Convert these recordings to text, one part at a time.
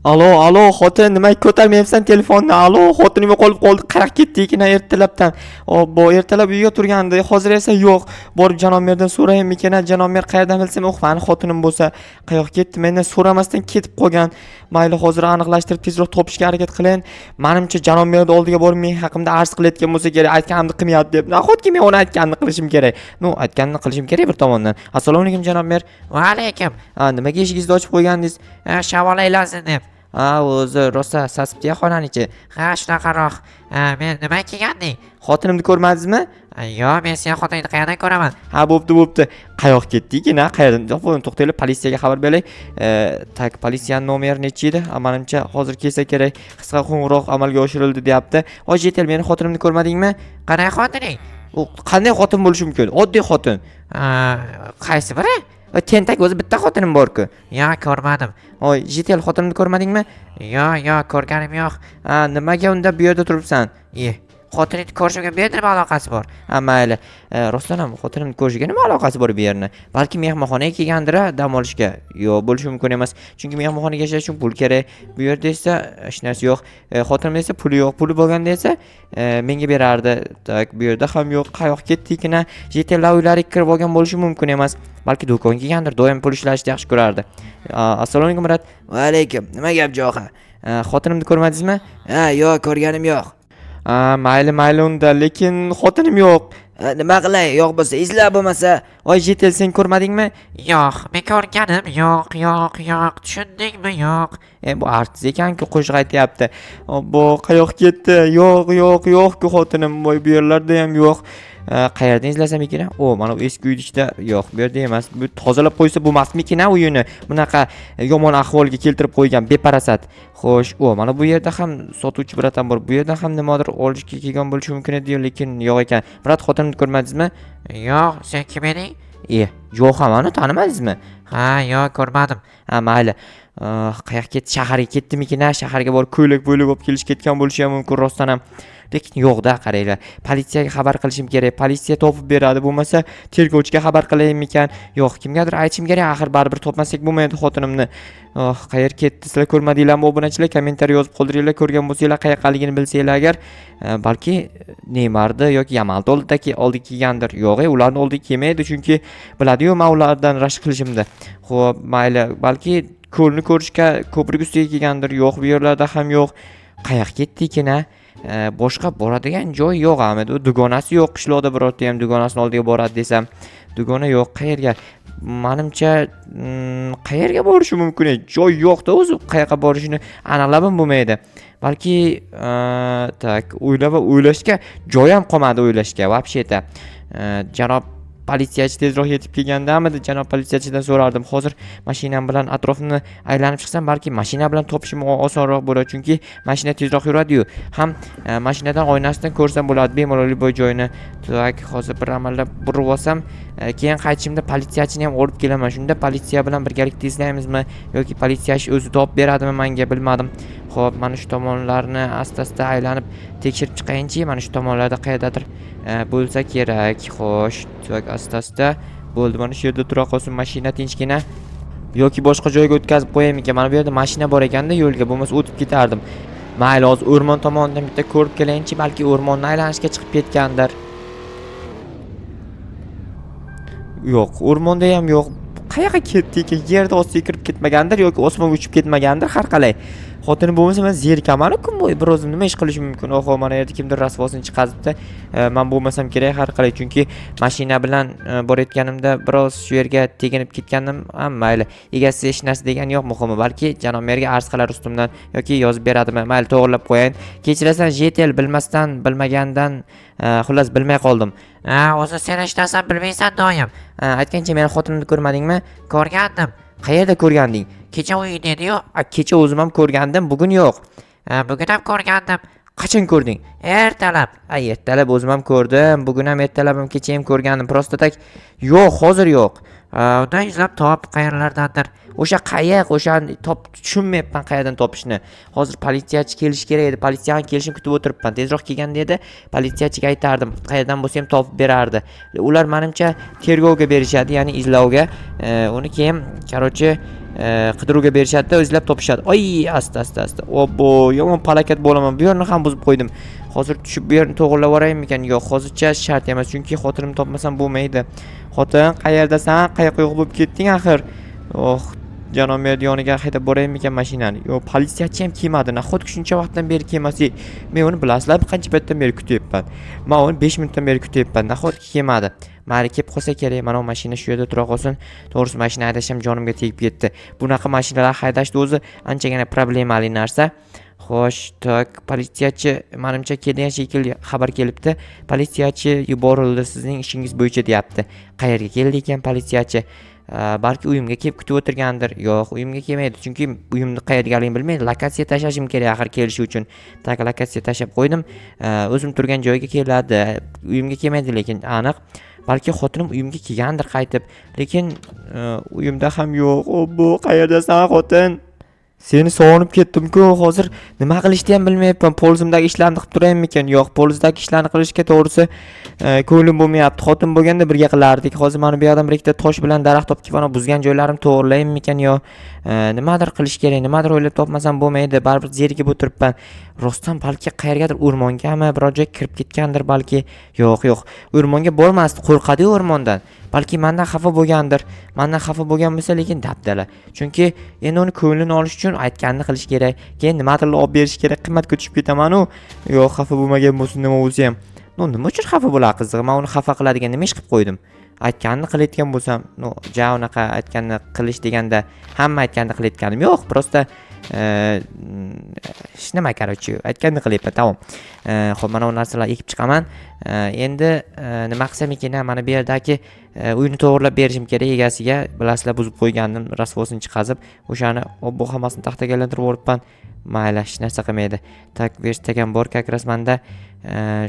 Alo, alo, xotin, nima ko'tarmayapsan telefonni? Alo, xotinim yo'qolib qoldi. Qayoqqa ketdi ekan ertalabdan? Obbo, ertalab uyga turgandi, hozir esa yo'q. Borib janob merdan so'raymikin? Janob mer qayerdan bilsam, oh, mani xotinim bo'lsa, qayoqqa ketdi? Mendan so'ramasdan ketib qolgan. Mayli, hozir aniqlashtirib tezroq topishga harakat qilayin. Manimcha janob merni oldiga borib men haqimda arz qilayotgan bo'lsa kerak, aytganimni qilmayapti deb. Nahotki men uni aytganini qilishim kerak? Ну, aytganini qilishim kerak bir tomondan. Assalomu alaykum, janob mer. Va alaykum. Ha, nimaga eshigingizni ochib qo'ygandingiz? Ha, shamol aylansin deb. Ha, o'zi rosa sasibdi xonani ichi. Ha, shunaqaroq. Ha, men nima kelganding? Xotinimni ko'rmadingizmi? Ha, yo'q, men seni xotiningni qayerdan ko'raman? Ha, bo'pti, bo'pti. Qayoqqa ketdi ekan, ha? Qayerdan? To'xtanglar, politsiyaga xabar beray. Так, politsiyani nomeri nechi edi? Ha, manimcha hozir kelsa kerak. Qisqa qo'ng'iroq amalga oshirildi deyapti. Voy, житель, meni xotinimni ko'rmadingmi? Qanday xotining? U qanday xotin bo'lishi mumkin? Oddiy xotin. Ha, qaysi biri? Voy, tentak, o'zi bitta xotinim bor-ku. Yo'q, ko'rmadim. Voy, житель, xotinimni ko'rmadingmi? Yo'q, yo'q, ko'rganim yo'q. Ha, nimaga unda bu yerda turibsan? E, xotiningni ko'rishimga bu yerda nima aloqasi bor? Ha, mayli. Rostdan ham xotinimni ko'rishiga nima aloqasi bor bu yerni? Balki mehmonxonaga kelgandir dam olishga. Yo'q, bo'lishi mumkin emas. Chunki mehmonxonaga yashash uchun pul kerak. Bu yerda esa hech narsa yo'q. Xotinimda esa puli yo'q. Puli bo'lganda esa menga berardi. Так, bu yerda ham yo'q. Qayoqqa ketdi ekan? Житель lar uylariga kirib olgan bo'lishi mumkin emas. Balki do'konga kelgandir. Doim pul ishlashni yaxshi ko'rardi. Assalomu alaykum, брат. Va alaykum. Nima gap, Joha? Xotinimni ko'rmadingizmi? Ha, yo'q, ko'rganim yo'q. Ha, mayli, mayli unda, lekin xotinim yo'q. Ha, nima qilay, yo'q bo'lsa izla bo'lmasa. Voy, житель, sen ko'rmadingmi? Yo'q, men ko'rganim yo'q, yo'q, yo'q. Tushundingmi? Yo'q. E, bu artist ekan-ku, qo'shiq aytyapti. Obbo, qayoqqa ketdi? Yo'q, yo'q, yo'q-ku xotinim. Voy, bu yerlarda ham yo'q. Qayerdan izlasam ekan? O, mana bu eski uyni ichida yo'q, bu yerda emas. Bu tozalab qo'ysa bo'lmasmikin uyini? Bunaqa yomon ahvolga keltirib qo'ygan beparasat. Xo'sh, o, mana bu yerda ham sotuvchi брат am bor. Bu yerdan ham nimadir olishga kelgan bo'lishi mumkin edi, lekin yo'q ekan. Брат, xotinimni ko'rmadingizmi? Yo'q, sen kim eding? E, yo'q, mani tanimadingizmi? Ha, yo'q, ko'rmadim. Ha, mayli. Qayoqqa ketdi? Shaharga ketdimikin? Shaharga borib ko'ylak po'ylak olib kelish ketgan bo'lishi ham mumkin rostdan ham. Lekin yo'q-da, qaranglar. Politsiyaga xabar qilishim kerak. Politsiya topib beradi. Bo'lmasa tergovchiga xabar qilaymikan? Yo'q, kimgadir aytishim kerak. Axir baribir topmasak bo'lmaydi xotinimni. Oh, qayer ketdi? Sizlar ko'rmadinglarmi, obunachilar? Kommentariy yozib qoldiringlar. Ko'rgan bo'lsanglar, qayoqqaligini bilsanglar agar, balki Neymarni yoki Yamalni oldidagi oldiga kelgandir. Yo'q, ularni oldiga kelmaydi, chunki biladi-yu men ulardan rashk qilishimni. Xo'p, mayli, balki ko'lni ko'rishga ko'prik ustiga kelgandir. Yo'q, bu yerlarda ham yo'q. Qayoqqa ketdi ekan, a? Boshqa boradigan joy yo'q Ahmed. U dugonasi yo'q qishloqda birorta ham dugonasini oldiga boradi desam, dugona yo'q. Qayerga? Manimcha, qayerga borishi mumkin? Joy yo'q-da o'zi, qayoqqa borishini aniqlab ham bo'lmaydi. Balki, так, o'ylab o'ylashga joy ham qolmadi o'ylashga, вообще-то. Janob politsiyachi tezroq yetib kelgandamidi, janob politsiyachidan so'rardim. Hozir mashinam bilan atrofni aylanib chiqsam, balki mashina bilan topishim osonroq bo'ladi, chunki mashina tezroq yuradi-yu. Ham mashinadan oynasidan ko'rsam bo'ladi bemalol любой joyini. Так, hozir bir amallab burib olsam, keyin qaytishimda politsiyachini ham olib kelaman. Shunda politsiya bilan birgalikda izlaymizmi yoki politsiyachi o'zi topib beradimi menga, bilmadim. Xo'p, mana shu tomonlarni asta-asta aylanib tekshirib chiqayinchi, mana shu tomonlarda qayerdadir bo'lsa kerak. Xo'sh, так, asta-asta bo'ldi. Mana shu yerda tura qolsin mashina tinchgina. Yoki boshqa joyga o'tkazib qo'yaymikan? Mana bu yerda mashina bor ekanda yo'lga, bo'lmasa o'tib ketardim. Mayli, hozir o'rmon tomonidan bitta ko'rib kelayinchi, balki o'rmonni aylanishga chiqib ketgandir. Yo'q, o'rmonda ham yo'q. Qayoqqa ketdi ekan? Yerda ostiga kirib ketmagandir yoki osmonga uchib ketmagandir, har qalay. Xotinim bo'lmasa men zerikaman kun bo'yi bir o'zim nima ish qilishim mumkin? Oho, mana yerda kimdir rasvosini chiqazibdi. Men bo'lmasam kerak har qalay, chunki mashina bilan borayotganimda biroz shu yerga teginib ketgandim. Ha, mayli. Egasi hech narsa degani yo'q, muhimi. Balki janob merga arz qilar ustimdan yoki yozib beradimi? Mayli, to'g'rilab qo'yayin. Kechirasan, житель, bilmasdan, bilmagandan, xullas bilmay qoldim. Ha, o'zi sen hech narsani bilmaysan doim. Ha, aytgancha meni xotinimni ko'rmadingmi? Ko'rgandim. Qayerda ko'rganding? Kecha uyida edi-yu. A, kecha o'zim ham ko'rgandim, bugun yo'q. Ha, bugun ham ko'rgandim. Qachon ko'rding? Ertalab. A, ertalab o'zim ham ko'rdim, bugun ham ertalab ham, kecha ham ko'rgandim. Просто так yo'q, hozir yo'q. Ha, undan izlab top qayerlardandir. O'sha qayiq, o'shani top tushunmayapman qayerdan topishni. Hozir politsiyachi kelishi kerak edi. Politsiyani kelishini kutib o'tiribman. Tezroq kelganda edi, politsiyachiga aytardim. Qayerdan bo'lsa ham topib berardi. Ular menimcha tergovga berishadi, ya'ni izlovga. Uni keyin, короче, Qidiruvga berishadi, izlab topishadi. Oy, asta asta asta. Obbo, yomon palakat bo'laman. Bu yerni ham buzib qo'ydim. Hozir tushib bu yerni to'g'irlab yuboraymikan? Yo'q, hozircha shart emas, chunki xotinimni topmasam bo'lmaydi. Xotin, qayerdasan? Qayoqqa yo'q bo'lib ketding axir? Oh, janob merni yoniga haydab boraymikan mashinani? Yo'q, politsiyachi ham kelmadi. Nahotki shuncha vaqtdan beri kelmasa? Men uni, bilasizlarmi, qancha paytdan beri kutyapman. Man uni 5 minutdan beri kutyapman. Nahotki kelmadi? Mayli, kelib qolsa kerak. Mana bu mashina shu yerda tura qolsin. To'g'risi, mashina haydash ham jonimga tegib ketdi. Bunaqa mashinalar haydashni o'zi anchagina problemali narsa. Xo'sh, так, politsiyachi manimcha kelgan shekilli, xabar kelibdi. Politsiyachi yuborildi sizning ishingiz bo'yicha, deyapti. Qayerga keldi ekan politsiyachi? Balki uyimga kelib kutib o'tirgandir. Yo'q, uyimga kelmaydi, chunki uyimni qayerdaligini bilmaydi. Lokatsiya tashlashim kerak axir kelishi uchun. Так, lokatsiya tashlab qo'ydim. O'zim turgan joyga keladi. Uyimga kelmaydi lekin aniq. Balki xotinim uyimga kelgandir qaytib. Lekin uyimda ham yo'q. Obbo, qayerdasan, xotin? Seni sog'inib ketdim-ku. Hozir nima qilishni ham bilmayapman. Polzimdagi ishlarni qilib turaymikan? Yo'q, polzdagi ishlarni qilishga, to'g'risi, ko'nglim bo'lmayapti. Xotin bo'lganda birga qilardik. Hozir mana bu yoqdan bir ikkita tosh bilan daraxt olib kelib, ana buzgan joylarimni to'g'rilaymikan yo nimadir qilish kerak, nimadir o'ylab topmasam bo'lmaydi. Baribir zerikib o'tiribman. Rostdan balki qayergadir, o'rmongami, biror joyga kirib ketgandir balki. Yo'q, yo'q. O'rmonga bormasdi, qo'rqadi-yu o'rmondan. Balki mendan xafa bo'lgandir. Mendan xafa bo'lgan bo'lsa, lekin dabdala. Chunki endi uni ko'nglini olish uchun aytganini qilish kerak. Keyin nimadir olib berish kerak. Qimmatga tushib ketaman-u. Yo'q, xafa bo'lmagan bo'lsin, nima bo'lsa ham. Но, nima uchun xafa bo'ladi, qizig'i? Men uni xafa qiladigan nima ish qilib qo'ydim? Aytganini qilayotgan bo'lsam, но, ja unaqa aytganini qilish deganda hamma aytganini qilayotganim yo'q. Просто hech nima, короче, aytganini qilyapman, tamom. Xo'p, mana bu narsalarni ekib chiqaman. Endi nima qilsam ekan? Mana bu yerdagi uyni to'g'irlab berishim kerak egasiga. Bilasizlar, buzib qo'ygandim, rasvosini chiqazib, o'shani, obbo, hammasini taxtaga aylantirib yuboribman. Mayli, hech narsa qilmaydi. Так, верстак ham bor как раз manda.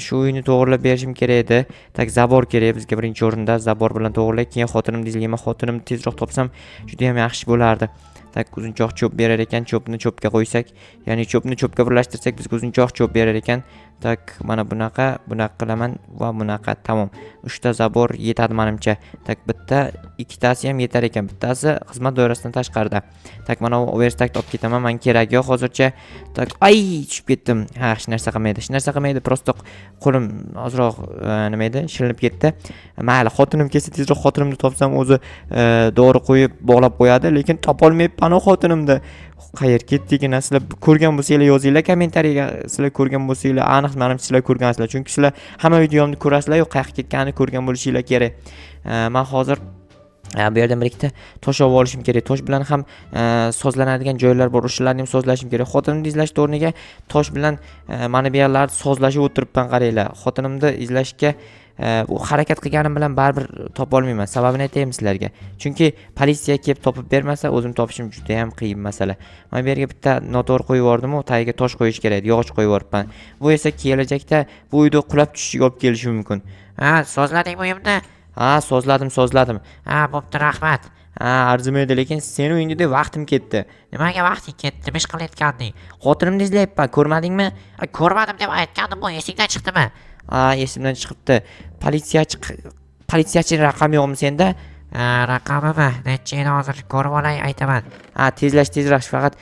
Shu uyni to'g'irlab berishim kerak edi. Так, забор kerak bizga birinchi o'rinda. Забор bilan to'g'irlay, keyin xotinimni izlayman. Xotinimni tezroq topsam juda ham yaxshi bo'lardi. Так, uzunchoq cho'p berar ekan. Cho'pni cho'pga qo'ysak, ya'ni cho'pni cho'pga birlashtirsak, bizga uzunchoq cho'p berar ekan. Так, mana bunaqa, bunaqa qilaman va bunaqa. Tamom. Uchta забор yetadi menimcha. Так, bitta, ikkitasi ham yetar ekan. Bittasi xizmat doirasidan tashqarida. Так, mana bu верстак ni olib ketaman. Menga keragi yo'q hozircha. Так, ay, tushib ketdim. Ha, hech narsa qilmaydi. Hech narsa qilmaydi. Просто qo'lim ozroq nima edi, shilinib ketdi. Mayli, xotinim kelsa, tezroq xotinimni topsam, o'zi dori qo'yib bog'lab qo'yadi, lekin topolmayapman u xotinimni. Qayerga ketdi ekan? Sizlar ko'rgan bo'lsanglar, yozinglar kommentariyaga. Sizlar ko'rgan bo'lsanglar, aniq manimcha sizlar ko'rgansizlar, chunki sizlar hamma videomni ko'rasizlar, yo'q, qayoqqa ketganini ko'rgan bo'lishinglar kerak. Man hozir bu yerdan bir ikkita tosh olib olishim kerak. Tosh bilan ham sozlanadigan joylar bor, o'shalarni ham sozlashim kerak. Xotinimni izlashni o'rniga tosh bilan mana bu yerlarni sozlashib o'tiribman, qaranglar. Xotinimni izlashga u harakat qilganim bilan baribir topolmayman. Sababini aytaymi sizlarga? Chunki politsiya kelib topib bermasa, o'zim topishim juda ham qiyin masala. Mana bu yerga bitta noto'g'ri qo'yib yubordim-u, tagiga tosh qo'yish kerak edi, yog'och qo'yib yuboribman. Bu esa kelajakda bu uyda qulab tushishiga olib kelishi mumkin. Ha, sozladingmi uyimni? Ha, sozladim, sozladim. Ha, bo'pti, rahmat. Ha, arzimaydi, lekin seni uyingda vaqtim ketdi. Nimaga vaqting ketdi? Nima ish qilayotganding? Xotinimni izlayapman, ko'rmadingmi? Ha, ko'rmadim deb aytgandim, bu esingdan chiqdimi? Ha, esimdan chiqibdi. Politsiyachi raqami yo'qmi senda? Ha, raqamimi? Necha edi, hozir ko'rib olay, aytaman. Ha, tezlash, tezlash, faqat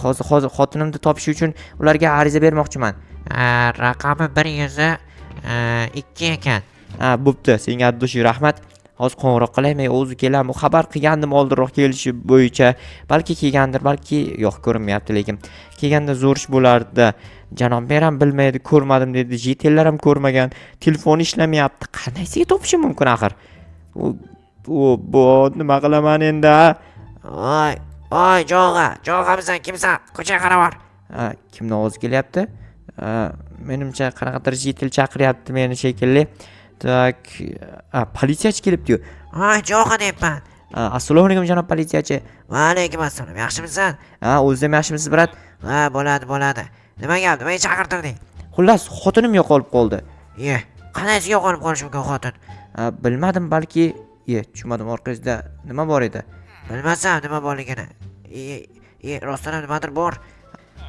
hozir xotinimni topish uchun ularga ariza bermoqchiman. Ha, raqami 102 ekan. Ha, bo'pti, senga от души rahmat. Hozir qo'ng'iroq qilay, men o'zi kelaman. Bu xabar qilgandim oldinroq kelishi bo'yicha. Balki kelgandir, balki yo'q, ko'rinmayapti lekin. Kelganda zo'r ish bo'lardi. Janob mer ham bilmaydi, ko'rmadim dedi. Житель lar ham ko'rmagan. Telefoni ishlamayapti. Qandaysiga topishim mumkin axir? U bu nima qilaman endi? A? Voy, voy, Jog'a, Jog'amisan, kimsan? Ko'chaga qarab bor. Ha, kimni ovozi kelyapti? Ha, menimcha qanaqadir житель chaqiryapti meni shekilli. Так, ha, politsiyachi kelibdi-yu. Voy, Jog'a deyapman. Ha, assalomu alaykum, janob politsiyachi. Va alaykum assalom. Yaxshimisan? Ha, o'zingiz ham yaxshimisiz, брат? Ha, bo'ladi, bo'ladi. Nima gap? Nimaga chaqirtirding? Xullas, xotinim yo'qolib qoldi. Ye, qandaysiga yo'qolib qolishi mumkin xotin? Ha, bilmadim, balki, ye, tushunmadim, orqangizda nima bor edi? Bilmasam nima borligini. Ye, ye, rostdan ham nimadir bor.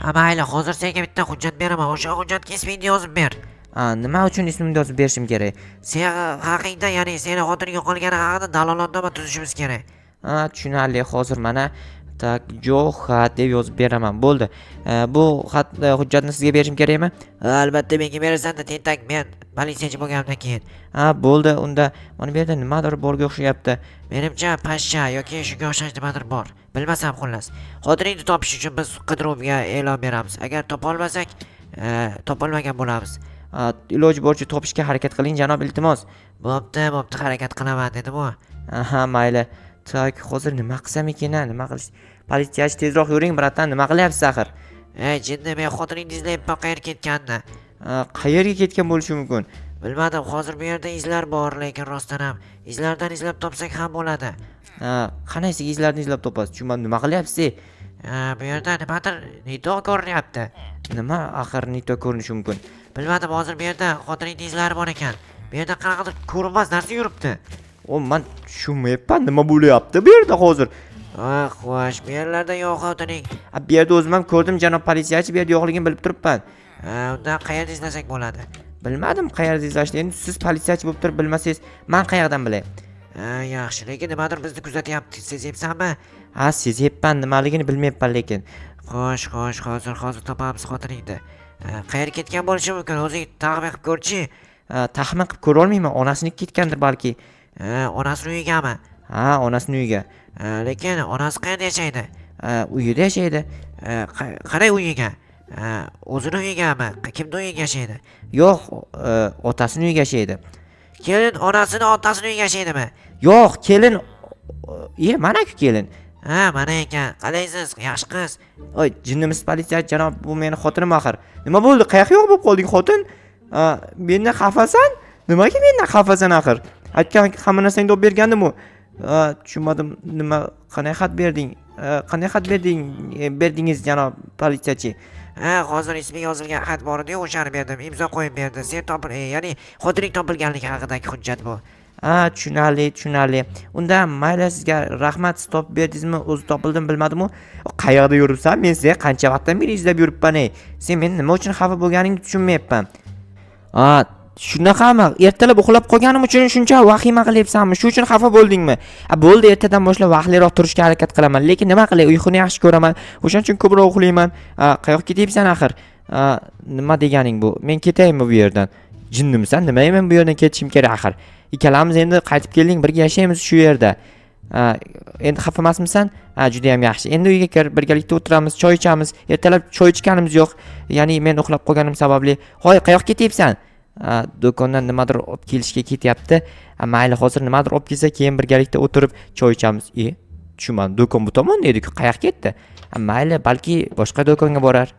Ha, mayli, hozir senga bitta hujjat beraman. O'sha hujjatga ismingni yozib ber. Ha, nima uchun ismimni yozib berishim kerak? Sen haqingda, ya'ni seni xotining yo'qolgani haqida dalolatnoma tuzishimiz kerak. Ha, tushunarli. Hozir mana. Так, Jo'xa deb yozib beraman. Bo'ldi. Bu xat, hujjatni sizga berishim kerakmi? Ha, albatta menga berasan-da, tentak, men politsiyachi bo'lganimdan keyin. Ha, bo'ldi. Unda mana bu yerda nimadir borga o'xshayapti. Menimcha, pashsha yoki shunga o'xshash nimadir bor. Bilmasam, xullas. Xotiningni topish uchun biz qidiruvga e'lon beramiz. Agar topa olmasak, topolmagan bo'lamiz. Ha, iloji boricha topishga harakat qiling, janob, iltimos. Bo'pti, bo'pti, harakat qilaman dedim-u. Aha, mayli. Так, hozir nima qilsam ekan, a? Nima qilish? Politsiyachi, tezroq yuring, братан, nima qilyapsiz axir? Ey, jinni, men xotiningni izlayapman, qayerga ketganini. Ha, qayerga ketgan bo'lishi mumkin? Bilmadim, hozir bu yerda izlar bor, lekin rostdan ham izlardan izlab topsak ham bo'ladi. Ha, qanday izlarni izlab topasiz? Tushunmadim, nima qilyapsiz? Ey? Ha, bu yerda nimadir не то ko'rinyapti. Nima axir не то ko'rinishi mumkin? Bilmadim, hozir bu yerda xotiningni izlari bor ekan. Bu yerda qanaqadir ko'rinmas narsa yuribdi. O, man tushunmayapman, nima bo'lyapti bu yerda hozir? Ah, xo'sh, bu yerlarda yo'q xotining. Ha, bu yerda o'zim ham ko'rdim, janob politsiyachi, bu yerda yo'qligini bilib turibman. Ha, unda qayerda izlasak bo'ladi? Bilmadim qayerda izlashni. Endi siz politsiyachi bo'lib turib bilmasangiz, man qayerdan bilay? Ha, yaxshi, lekin nimadir bizni kuzatyapti, sezyapsanmi? Ha, sezyapman, nimaligini bilmayapman lekin. Xo'sh, xo'sh, hozir topamiz xotiningni. Ha, qayerga ketgan bo'lishi mumkin, o'zing taxmin qilib ko'rchi. Ha, taxmin qilib ko'ra olmayman, onasinikiga ketgandir balki. Ha, onasini uyigami? Ha, onasini uyiga. Ha, lekin onasi qayerda yashaydi? Ha, uyida yashaydi. Ha, qanday uyiga? Ha, o'zini uyigami? Kimni uyiga yashaydi? Yo'q, otasini uyiga yashaydi. Kelin onasini otasini uyiga yashaydimi? Yo'q, kelin, mana-ku kelin. Ha, mana ekan. Qalaysiz, yaxshi qiz? Oy, jinnimisiz, politsiyachi janob, bu meni xotinim axir. Nima bo'ldi? Qayoqqa yo'q bo'lib qolding, xotin? Ha, mendan xafasan? Nimaga mendan xafasan axir? Aytgan hamma narsangni olib bergandim-u. Ha, tushunmadim, nima, qanday xat berding? Ha, qanday xat berding, berdingiz, janob politsiyachi? Ha, hozir ismi yozilgan xat bor edi, o'shani berdim. Imzo qo'yib berdi. Sen topil, ya'ni xotining topilganligi haqidagi hujjat bu. Ha, tushunarli, tushunarli. Unda mayli, sizga rahmat, siz topib berdingizmi, o'zi topildim bilmadim-u. Qayerda yuribsan? Men seni qancha vaqtdan beri izlab yuribman, ey. Sen meni nima uchun xafa bo'lganingni tushunmayapman. Ha, shunaqami? Ertalab uxlab qolganim uchun shuncha vahima qilyapsanmi? Shu uchun xafa bo'ldingmi? Ha, bo'ldi, ertadan boshlab vaqtliroq turishga harakat qilaman. Lekin nima qilay, uyquni yaxshi ko'raman. O'shaning uchun ko'proq uxlayman. Ha, qayoqqa ketyapsan axir? Ha, nima deganing bu? Men ketaymi bu yerdan? Jinnimisan? Nimaga men bu yerdan ketishim kerak axir? Ikkalamiz endi qaytib kelding, birga yashaymiz shu yerda. Ha, endi xafa emasmisan? Ha, juda ham yaxshi. Endi uyga kir, birgalikda o'tiramiz, choy ichamiz. Ertalab choy ichganimiz yo'q. Ya'ni men uxlab qolganim sababli. Hoy, qayoqqa ketyapsan? Ha, do'kondan nimadir olib kelishga ketyapti. Ha, mayli, hozir nimadir olib kelsa, keyin birgalikda o'tirib choy ichamiz. E, tushunmadim. Do'kon bu tomonda edi-ku, qayoqqa ketdi? Ha, mayli, balki boshqa do'konga borar.